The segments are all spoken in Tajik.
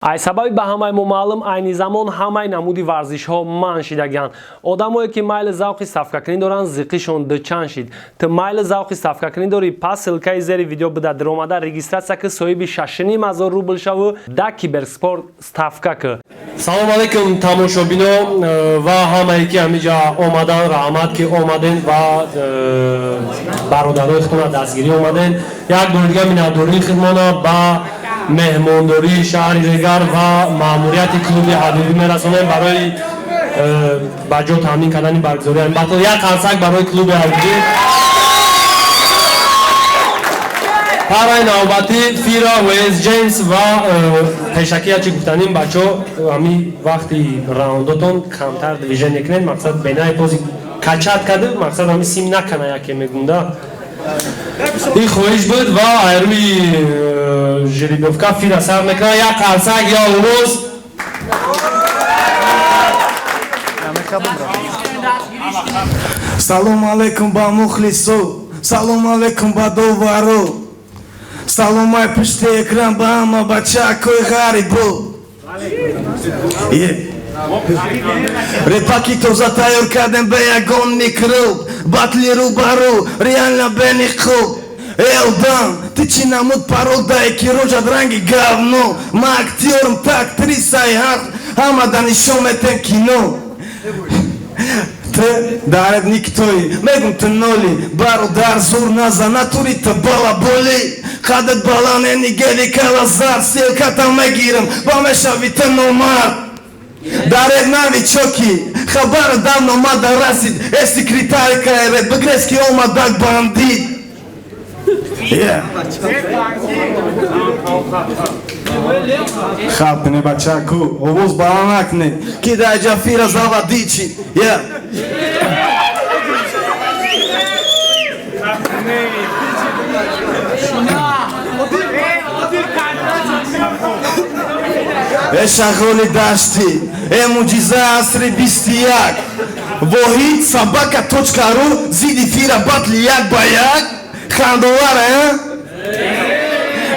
Ай сабаби ба ҳамаи мо маълум, айни замон ҳамаи намуди варзишҳо манъ шидагианд. Одамое ки майли завқи ставкакунӣ доранд, зиқишон дучанд шид. Ту майли завқи ставкакунӣ дорӣ, пас ссылкаи зери видео буда даромада регистрация ки, соҳиби 6500 рубл шаву да Киберспорт ставка ки. Салом алейкум, тамошобино ва ҳамае ки ҳамиҷа омадан. Раҳмат, ки омаден ва бародарои худтона дастгирӣ омаден. Як бори дига миннатдории худмона ба меҳмондории шаҳри Регар ва маъмурияти клуби Ҳабибӣ мерасонем барои ба ҷо таъмин кардани баргузории ҳамин батл. Як қарсак барои клуби Ҳабибӣ. Параи навбатӣ Фира Уэйс Ҷеймс ва пешакия чӣ гуфтаним, бачо, ҳами вақти раундотон камтар движение кунед, мақсад бенаи пози качат карду, мақсад ҳами сим накана, яке мегунда. Ин хоҳиш буд ва айрӯи жеребьёвка Фира сар мекунад. Як қарсак ё овоз. Салом алейкум ба мухлисо, салом алейкум ба доваро, саломай пушти экран ба ҳама бачакои ғарибо. Репаки тоза тайёр кардем ба ягон микроб, батли рӯбарӯ реально бениқоб. Элдан, ты чӣ намуд парол дай, ки роҷад ранги говно. Ма актёрм, так трисай ҳама да нишон метем кино. Ты дарет никтои, мегум ту ноли, бародар, зур наза, натури ту балаболи. Қадат баланд, нигели калазар, селкатам мегирам, ба мешави ту номард. Дарет навичоки, хабар давно омада расид, э секретарка ред, бигрез ки омадак бандит. Хаб куне, бачаку, овоз баланд накуне, ки дар ҷа Фира завадичи. Э шағоли даштӣ, э муъҷизаи асри 21, Воҳид собака точка ру зидди Фира, батли як ба як. Хандовар, э?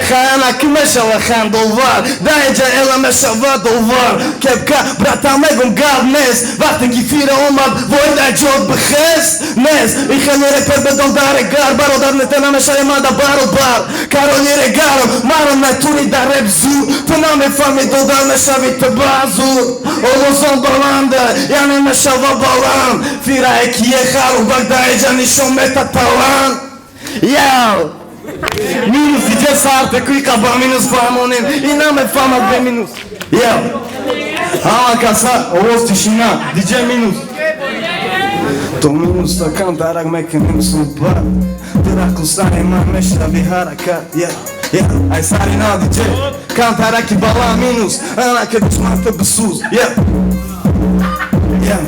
Хаяна ки мешава хандовар, даиҷа эла мешава довар. Кепка, братан, мегум, гап нест, вақте ки Фира омад, Воҳид аҷод бихес нест. И хеле репер бедон дар Регар, бародар, нета намешавӣ мада баробар. Кароли Регарам, маро натуни дар реп зур, ту намефаҳми, дода мешавӣ ту базур. Овозон баланда, яъне мешава баланд. Фирае ки е харубак даиҷа нишон мета талант. Яу! Минус диҷа сарте куи қаба минус фаҳмонем, ин намефаҳмад бе минус. Яу! Ҳама каса овоз, тишина, диҷа минус. То минус стакан дарак мекунем суҳбат, тирақусаи ман мешави ҳаракат. Я, я, ай сари на диҷа, кам тараки баланд минус, ана ки душман ту бисӯз. Я! Я!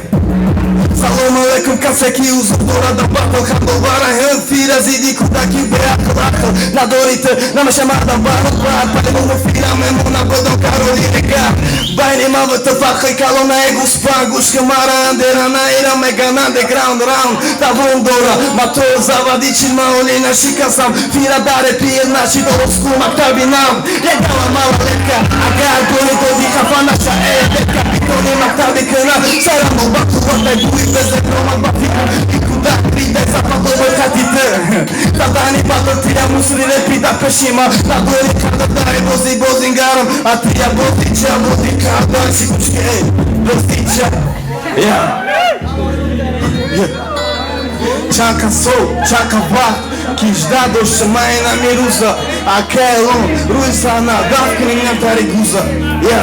Салом алейкум касе ки ҳузур дорад дар батл. Хандовара ҳем, Фира зидди кӯдаки беақл. Ақл надори ту, намеша мардам баробар. Палимону Фира мемона бодом кароли Регар. Байни ман ва ту фарқи калонаи гӯспанд. Гӯш ки мара андера наира меган андеграунд раунд давом дора. Мотор заводи чил маоли нашикасам. Фира даре пир нашид ороску мактаби нав. Ягала малолетка, агар бои доди, хафа наша, э детка. Битони мактаби кина сарамо ба қувватай буи безекромад ба фикр. И кӯдак ридай западовой хати ту. Задани батл тия мусри репида пешима. Надори карда дай бози бозингарам. А тия бозича бози карда шикучки эй бозича. Я. Чанд ка сол, чанд ка вақт ки жда доштам ман инами рӯза. Акайлон рӯи саҳна дафт кунем инам тари гуза. Я!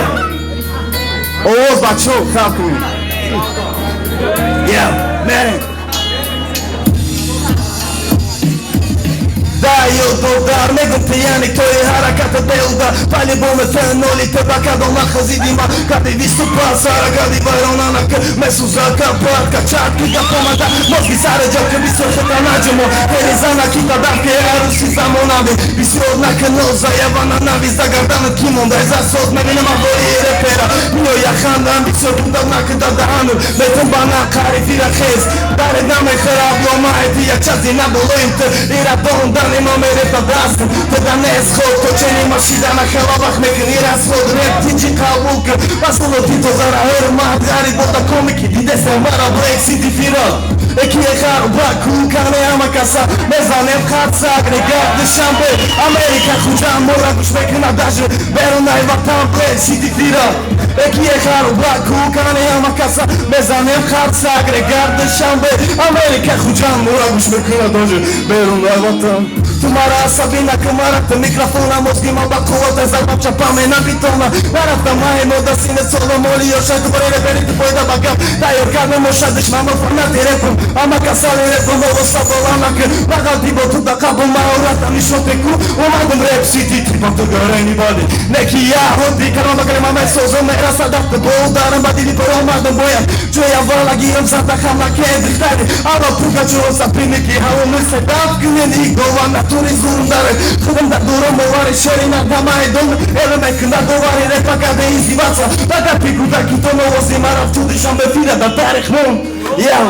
Овоз, бачо, хаб кунем. Я! Мерем! Да ё додар, мегум, ты яъне тои ҳараката белда. По-любому ты ноли, ты ба кадом лахза зидди ма кади виступа, сара гади вайронанака месуза капат качат ки гапомада мозги сара ҷо ки бисёр хата наҷумо хеле зана ки тадафки аруси замонави бисёр накуноза явана нави за гарданат ки монда за соз мебинам аҳволи репера миёя. Механдам бисёр буда накида даҳану Метун ба нақари фира хез Даред намехӯра абломаети Як чази наболоим ту Ира дондани ма мерепа дастам Ту да нес ход То чени машидана хела вақт мекун Ира сход реп тинҷи қабул кун Масуло ти тозара ҳурмат Ғариб бода комики дидесем мара Black City фира Экие харуба кукане ҳама каса Мезанем қарса агрегат Душанбе Америка Хуҷанд мора гӯш мекунад даже берунай ватан Black City фира Экие харуба кукане ҳама каса Мезанем қарса агрегат Душанбе Америка Хуҷанд мора гӯш мекунад даже берунай ватан. Ту мара асабӣ накун мара ту микрофона мозги ман ба қуввата зарбам чапаме набитона нарафтам май мода сине соло моли ёша ту барои репери ту фоида ба гап тайёр кардам моша душмано фанати репам ама касали репам овоса бола накун нағалти бо ту да қабл маҳоратам нишон теку омадам реп сити типа ту гарени бади неки яҳуди карома карема месозам мерасадам ту бо ударам ба дили пур омадам бояд ҷои аввала гирам зада хамлаке дихтари ало пугачо сапиники ҳаво мисли кунен игова натури зурм даре худам дар дурам бовари шери нағмаи дом эле мекунад бовари репа карде издиваться ба гапи кӯдаки то новози мара ту Душанбе фира дар тарих мон яу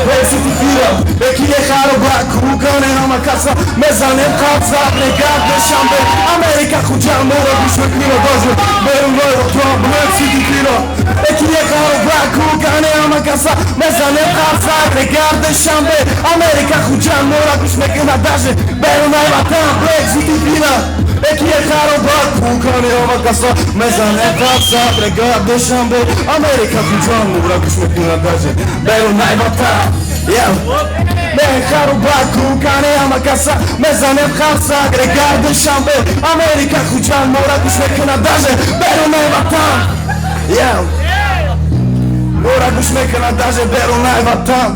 Black City фира Экие харуба кукане ҳама каса Мезанем қарса агрегат Душанбе Америка Хуҷанд мора гӯш мекунад даже берунай ватан Black City фира Экие харуба кукане ҳама каса Мезанем қарса агрегат Душанбе Америка Хуҷанд мора гӯш мекунад даже берунай ватан Black City фира Экие харуба кукане ҳама каса Мезанем қарса агрегат Душанбе Америка Хуҷанд мора гӯш мекунад даже берунай ватан. Мехаруба кукане ҳама каса Мезанем қарса агрегат Душанбе Америка Хуҷанд мора гӯш мекунад даже берунай ватан. Мора гӯш мекунад даже берунай ватан.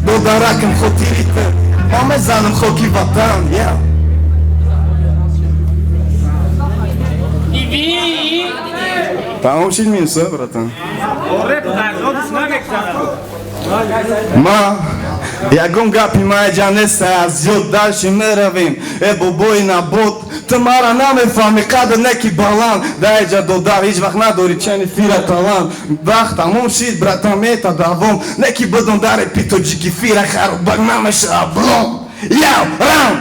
Додаракам хотири ту Ман мезанам хоки ватан. Тамом шид минуса, братан. Ма ягон гапи майҷа неста аз зиёд дальше меравем. Э бобои набот ту мара намефаҳми қадр неки баланд даиҷа додар ҳеҷ вақт надори чени фира талант. Вақт тамом шид братан мета давом неки бидон дар репи тоҷики фира харубак намешава блом. Яв раунд.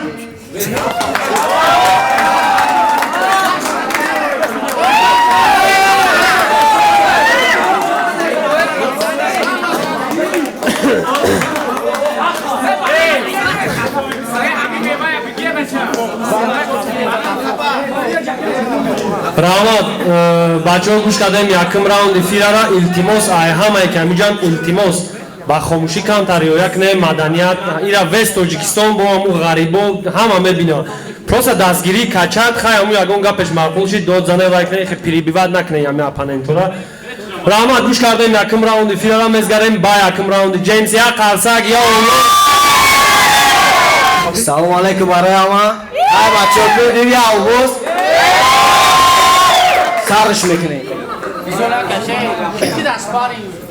Раҳмат бачаҳо гӯш кардем якум раунди фирара. Илтимос ай ҳамае ки ҳамиҷан илтимос ба хомӯшӣ камтар риоя кунем маданият ира вес Тоҷикистон бо ҳаму ғарибо ҳама мебинад. Просто дастгирӣ качад хай ҳаму ягон гапеш маъқул шид дод зане вай кунем хе перебивать накунем ҳами оппонентора. Раҳмат гӯш кардем якум раунди фирара мезгарем ба якум раунди Ҷеймс як қарсак ё. Салому алайкум барои ҳама. Ай бачаҳо бедир я овоз сарш мекунем.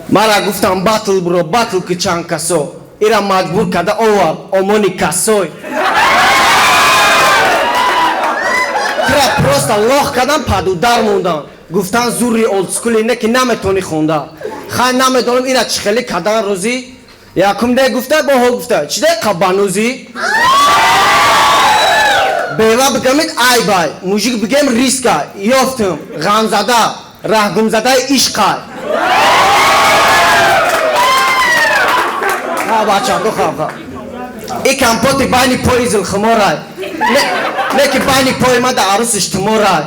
Мара гуфтам батл бро батл ки чанд касо ира маҷбур карда овард омони касой. Тира просто лох кардан падудар мондан. Гуфтан зури олдскули не ки наметони хонда. Хай намедонам ира чӣ хеле кардан рӯзӣ. Якум де гуфта бо ҳо гуфта чӣ де қабанӯзӣ. Бева бигамид айбай, мужик бигем риска, ёфтум, ғамзада, раҳгумзадаи ишқай. Ха бачако ха ха. И компоти байни пои зилхуморай. Не ки байни пои ма да арусиш туморай.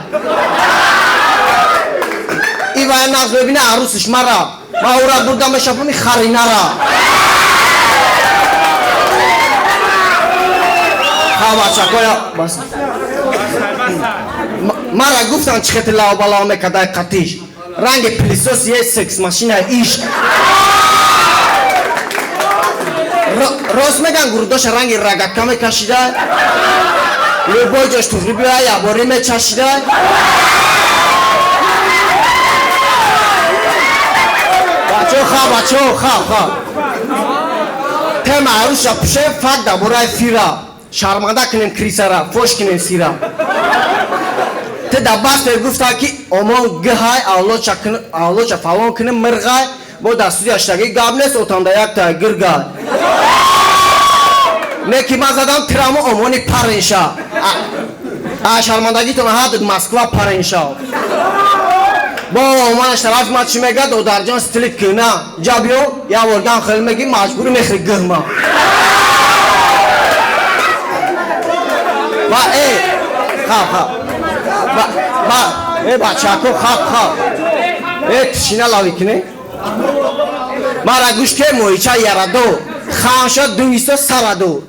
И вай нағз мебина арусиш мара. Ма ӯра бурда мешапони харинара. Ха бачакоя бас. Мара гуфтан чӣ хети лавбалав мекардай қатиш. Ранги пилисос е секс машина ишқ. Рост меган гурдоша ранги рагатка мекашида. Любой ҷош туғри биёя яборӣ мечашида. Бачо ха бачо ха ха. Тема аруша пуше фак дар бораи фира. Шарманда кунем крисара, фош кунем сира. Ту Те да бастер гуфта ки омон гҳай авлоча фалон кунӣ мирғай бо дастури аштагӣ гап нест отанда якта гиргай. Не ки ман задам тираму омони паринша. А шармандагитон ҳадд Москва паринша. Бо оманаш тараф ма чӣ мегӯяд? Одарҷон стилит кина. Ҷабиё як ворган хел мегӣ маҷбурӣ мехӯри гӯҳма. Ва э хаб хаб. Ба ба э бачако хаб хаб. Э тишина лави кине. Мара гӯш ке моҳича ярадо. Ханша дуиста сарадо.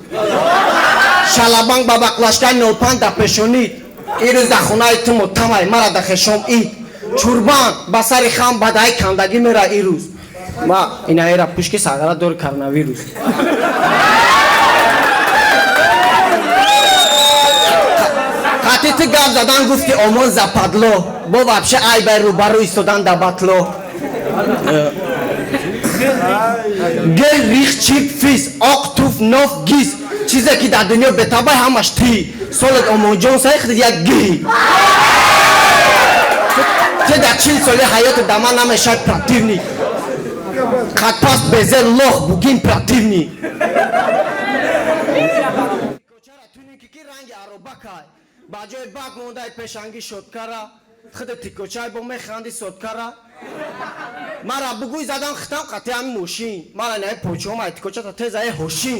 Шалабанг ба баклашкаи 05 да пешонид. Ирӯз да хонаи ту мотамай мара да хешом ид. Чурбан ба сари хам бадаи кандагӣ мера ирӯз. Ма инаера пушки сағара дори коронавирус. Қати ту гап задан гуфти омон западло. Бо вообще ай бай рӯбарӯ истодан да батло. Гел рих чип физ оқ туф ноф гиз. Чизе ки дар дунё бетабай ҳамаш ти. Солет омонҷон сай худат як гиҳи. Те дар 40 соли ҳаёти да ман намешавад противник. Қадпаст безер лох бугин противник. Кочара туники ки ранги аробакай. Ба ҷои бак мондай пешангӣ шодкара. Худ тикочай бо механди соткара. Мара бугӯй задам хитам қати ҳами мошин. Мара наи почома тикочата тезае ҳошин.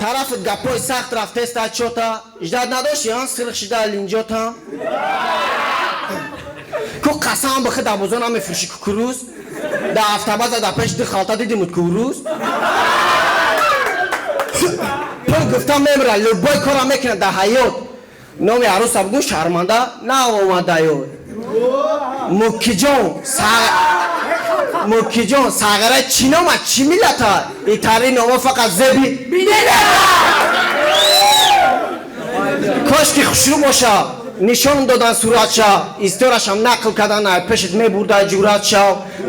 Тарафат гапои сахт рафтеста чота. Ждат надошти ан сирх шида линҷота. Ку қасам ба худ абозо намефурӯши кукуруз. Да автобаза да пеш ду халта дидимуд куруз. Пул гуфта мемра любой кора мекунад дар ҳаёт. Номи арӯса бугӯ шарманда наомада ёд. Мукиҷон сағара чӣ нома чӣ миллата? Итари номо фақат зеби кошки хушрӯ боша. Нишон додан суратша, исторашам нақл кардан ай пешат мебурда ҷуръатша.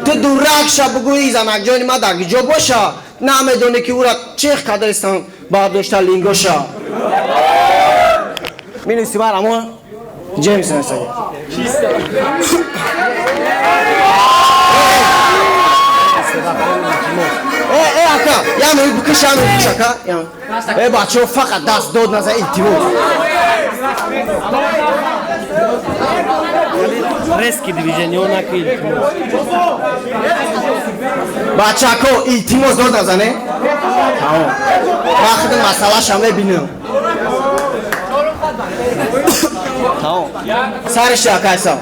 Ту дурак ша бугӯи занакҷони ма дар ҷо боша. Намедонӣ ки ӯра чех кардаистан бардошта лингоша. Минуси бар амо Ҷеймс насага. Э э ака, я муи букиш, я муи букиш ака. Э бачаҳо фақат даст дод наза илтимос. Резкий движение наки илтимос. Бачако илтимос дод назане. Тамом. Вақти масъалаша мебинам. Тамом. Сариш акайса.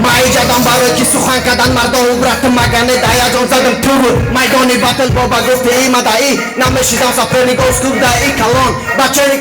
Маиҷадам барои ки сухан кардан мардон убрат магане даяҷон задам туру майдони батл боба гуфти имадаи намешидам соперник оскубдаи калон бачаи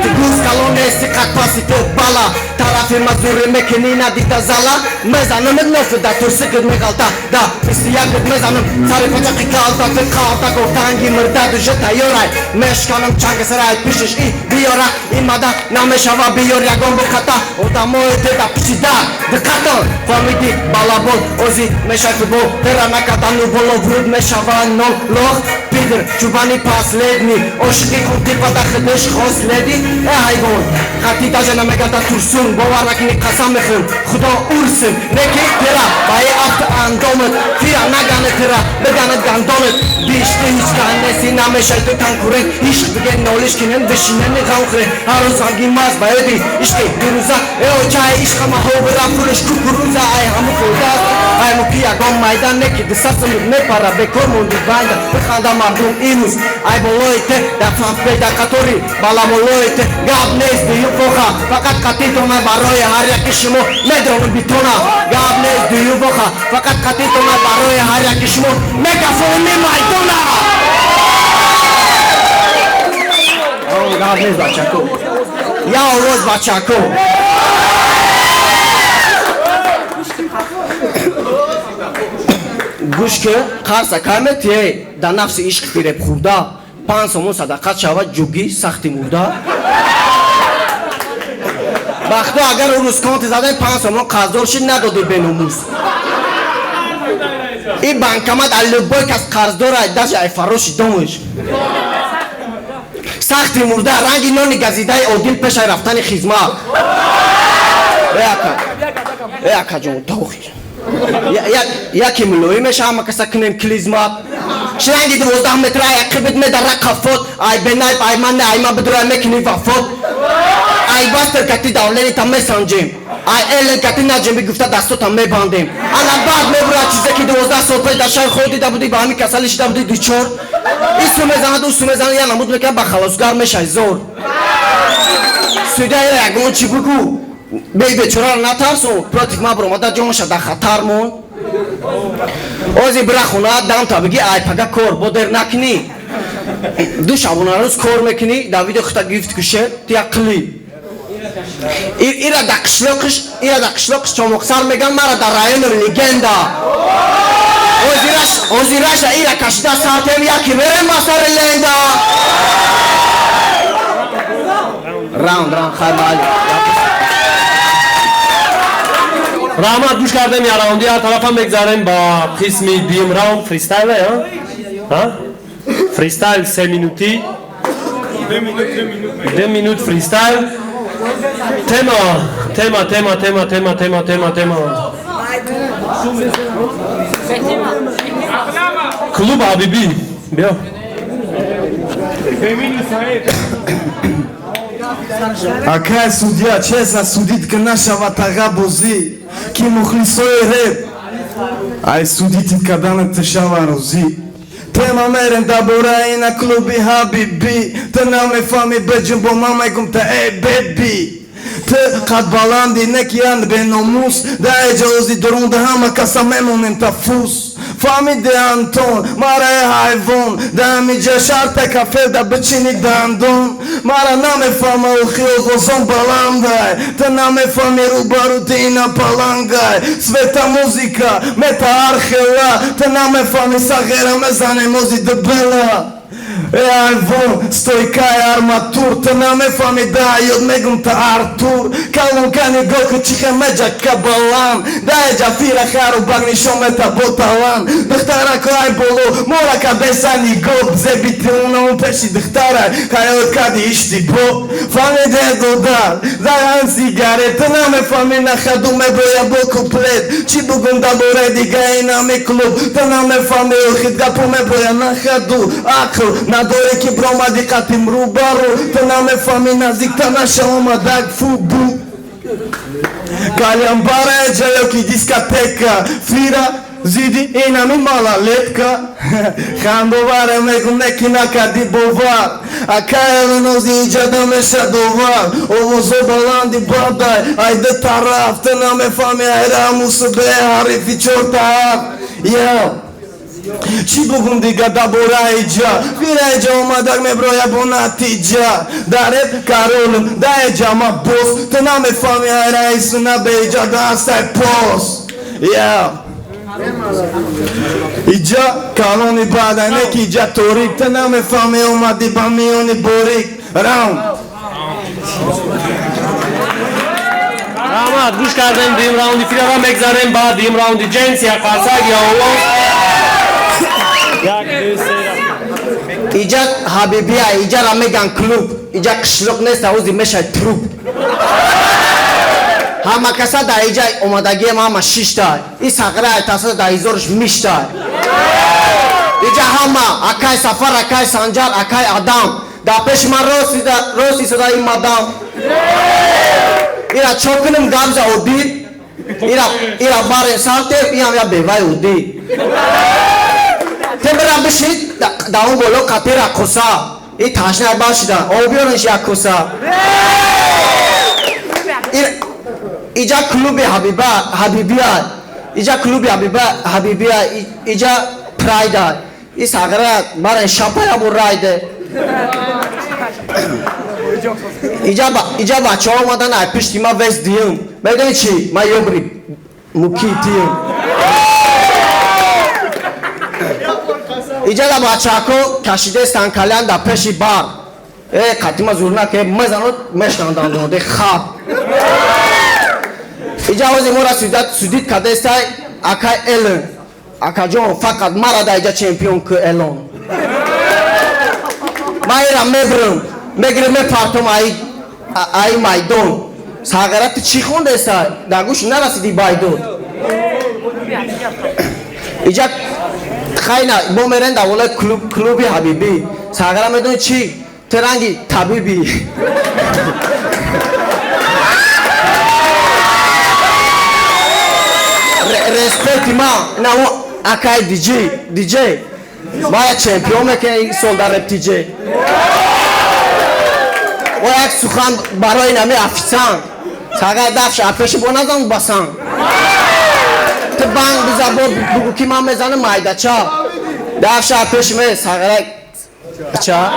ту гуз калон нести қадпаси ту бала тарафи мазури мекунӣ надида зала мезанам нофу да турсикит меғалта да 21 мезанам сари пачақи калта ту қалта гуфтанги мирда душа тайёрай мешканам чанги сарай пишиш и биёра имада намешава биёр ягон буқата одамои ту да пишида диққатон фаҳмиди балабол ози мешай футбол тера накардану боло вруд мешава нол лох пидр чубани последний ошиқи хунтипа да хидиш хос леди э ҳайвон хати даже намегарда турсун бовар накунӣ қасам мехӯрм худо урсим неки тера ба е афт андомат фира нагане тера бигане гандонат бишти ҳеҷ кан неси намешай ту конкурент ишқ биге нолиш кинен бишинени ғам хӯре ҳар рӯз ғамгин маст ба ёди ишқи дирӯза э очаи ишқа маҳовира пулиш кукуруза ай ҳаму фоида аст ай муки ягон майдан неки дусасумуд мепара бекор монди байда биханда мардум имрӯз ай болои те дар фанпеда қатори балаболои те гап нест дуюм воха фақат қатитона барои ҳар яки шумо медонам битона гап нест дуюм воха фақат қатитона барои ҳар яки шумо мегафони майдона. Гап нест бачако, я овоз бачако. Гӯш ки қарза кай метиҳе дар нафси ишқ фиреб хӯрда 5 сомон садақат шавад ҷугӣ сахти мурда. Бахто агар ӯ рӯз конти задаи 5 сомон қарздор шид, надоди беномус. И банкомат аз любой кас қарздора, даже ай фароши домуш. Сахти мурда, ранги нони газидаи Одил пешай рафтани хизмат. Э ака, э акаҷон, дохи. Яке мулоим меша, ҳама каса кунем клизмат. Шланги 12 метра ай ақибит медара қафот, ай бенайб, ай ман не, ай ман бидура мекунӣ вафот. Ай бастер кати давленита месанҷем. Ай элен кати наҷем бигуфта дастота мебандем. Ана баъд мебура чизе ки 12 сол пеш дар шаҳри худ дида будӣ, ба ҳамин касалӣ шида будӣ дучор. Ису мезанад, усу мезанад, я намуд мекунад, ба халосгар мешай зор. Судя ягон чӣ бугӯ. Бей бечораро натарсон, против ма баромада ҷонша дар хатар мон. Ози бира хона, дам та бигӣ, ай пага кор, бо дер накунӣ. Ду шабонарӯз кор мекунӣ, дар видео хута гифт куше, ту як қили. Ира дар қишлоқиш, ира дар қишлоқиш чомоқсар меган, мара дар райони легенда. Озираш, озираша ира кашида сартем, яки мерем ба сари ленда. Раунд, раунд, хай майли. Раҳмат, гӯш кардем я раунди, ҳар тарафам мегзарем ба қисми дуюм раунд фристайл, а? Фристайл 3 минути. 2 минут фристайл. Тема, тема, тема, тема, тема, тема, тема, тема. Клуб Ҳабибӣ. Биё. Акай судья, честно судит, ки нашава тага бозӣ, ки мухлисои реп ай судитит кардана ташава розӣ. Тема мерем дар бораи ина клуби Ҳабибӣ. Ту намефаҳмӣ, биҷун бо ман мегум та эй беби. Ту қадбаланди некиянд беномус, дар эҷози дурунда ҳама каса мемонем тафус. Фаҳмиди Антон, мараи ҳайвон, дар ҳамиҷа шарта кафе да бичини дандон. Мара намефаҳма, охи овозон баландай. Ту намефаҳми, рӯбарӯ ти ина палангай. Света музика, мета архела. Ту намефаҳми, сағера мезанем ози дубела. Э айвон, стойкаи арматур, ту намефаҳми, да ёд мегум та Артур. Калонка нигоҳ ку чихе меҷака баланд. Да эҷа фира хару баг нишон мета бо талант. Духтарако ай боло, мора кадеса нигоҳ. Зебитиунаун пеши духтара, хаёл кади иштибоҳ. Фаҳмиде додар, дар сигарет. Ту намефаҳми, нахаду мебоя бо куплет. Чӣ бугум дар бораи дига инами клуб. Ту намефаҳми, охид гапо мебоя нахаду. Ақл надоре ки бромади қатим рӯбарӯ. Ту намефаҳми, наздикта наша омадак фубу. Калямбара эҷа ёки дискотека. Фира зиди инами малолетка. Хандовара мегум, неки накарди бовар. Акаелонози иҷада меша довар. Овозо баланди бадай ай ду тараф. Ту намефаҳми, айрамусу бе ҳарифи чортаҳафт. Я чӣ бугум дига дар бораи ҷа? Фира эҷа омадак меброя бо натиҷа. Дар реп каролум, да эҷа ма бос. Ту намефаҳми, ай раису на беиҷа дастай пос. Я иҷа калони бадай, неки иҷа торик. Ту намефаҳми, омадӣ ба миёни борик. Раунд. Раҳмат, гӯш кардем дуюм раунди фирара, мегзарем ба дуюм раунди Ҷеймс, як қарсак я овоз. Як, ду, се. Иҷа Ҳабибия, иҷара меган клуб. Иҷа қишлоқ нест, авози мешай труп. Ҳама каса дар иҷа омадагиам ҳама шишта. И сағра таса дар ҳизорш мишта. Иҷа ҳама акай Сафар, акай Санҷар, акай Адам. Дар пеши ман рост истода ин мадам. Ира чо кунем габза оддӣ? Ира барем сартем, иам я бевай оддӣ. Те бира бишид, дар он боло қапира коса. И ташна башида, об биёренш як коса. Иҷа клуби Ҳабиба, Ҳабибия. Иҷа клуби Ҳабиба, Ҳабибия, иҷа Прайда. И сағра барен шапая бо райде. Иҷа бачаҳо омадан ай пишти ма вес диюм. Медони чӣ? Ма ёбри муки тиюм. Иҷа да бачаҳако кашидестан калян дар пеши бар. Э қатима зур наке мезанад мешнавам дандоноде хаб. Иҷа ҳози мора судит кадестай акай Элен. Акаҷон фақат мара да иҷа чемпион ку Элон. Ман ира мебирам, мегирам мепартом ай майдон. Сағира ту чӣ хондестай? Дар гӯши нарасиди байдод. Иҷа хайна бо мерен дар волои клуби Ҳабибӣ. Сағира медони чӣ? Ту ранги табибӣ. Респекти ма на о акай диджей мая чемпион мекунем ин сол дар реп тиҷей. О як сухан барои нами официант. Сағира дафша апеши бо назан басан. Ту банг биза бо бугу ки ман мезанам майдача. Дафша апеши ме сағира ча.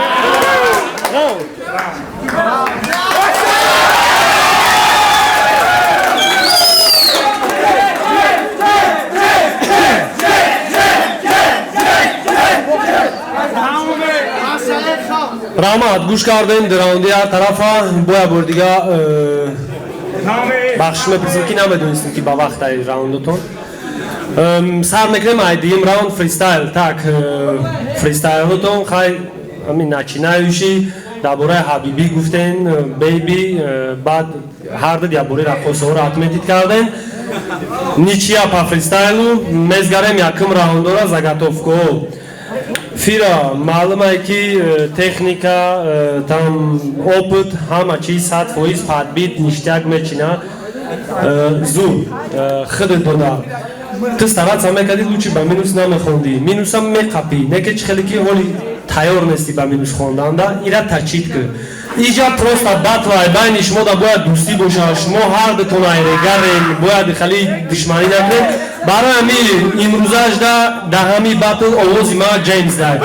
Раҳмат, гӯш кардем раунди ҳар тарафа. Боя бор дига бахшиш мепурсем ки намедонистем ки ба вақт ай раундотон. Сар мекунем ай дуюм раунд фристайл. Так, фристайлотон хай ҳамин начинающий дар бораи Ҳабибӣ гуфтен, бейби, баъд ҳар ду дар бораи раққосаҳоро отметить кардем. Ничья по фристайлу. Мезгарем якум раундора заготовкаҳо. Фира, маълумае ки техника, там опыт, ҳама чиз 100% подбит ништяк мечина. Зур худат дода. Ту стараться мекардӣ, лучше ба минус намехондӣ. Минусам меқапӣ, не ки чӣ хеле ки ҳоли тайёр нестӣ ба минус хонданда, ира тачид кӯ. Иҷа просто батлай байни шумо да бояд дӯстӣ бошад. Шумо ҳар дутон айрегарен, бояд хеле душманӣ накунед. Барои ҳами имрӯзашда дар ҳами батл овози ма Ҷеймс дай.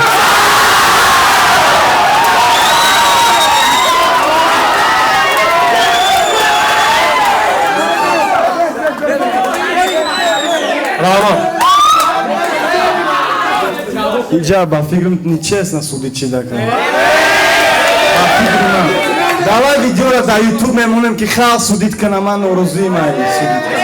Раҳмат. Иҷа ба фикрам нечестно судить чидака. Ба фикри ман. Давай видеора дар ютуб мемонем ки халқ судить кана, ман норозиим ай судить кана.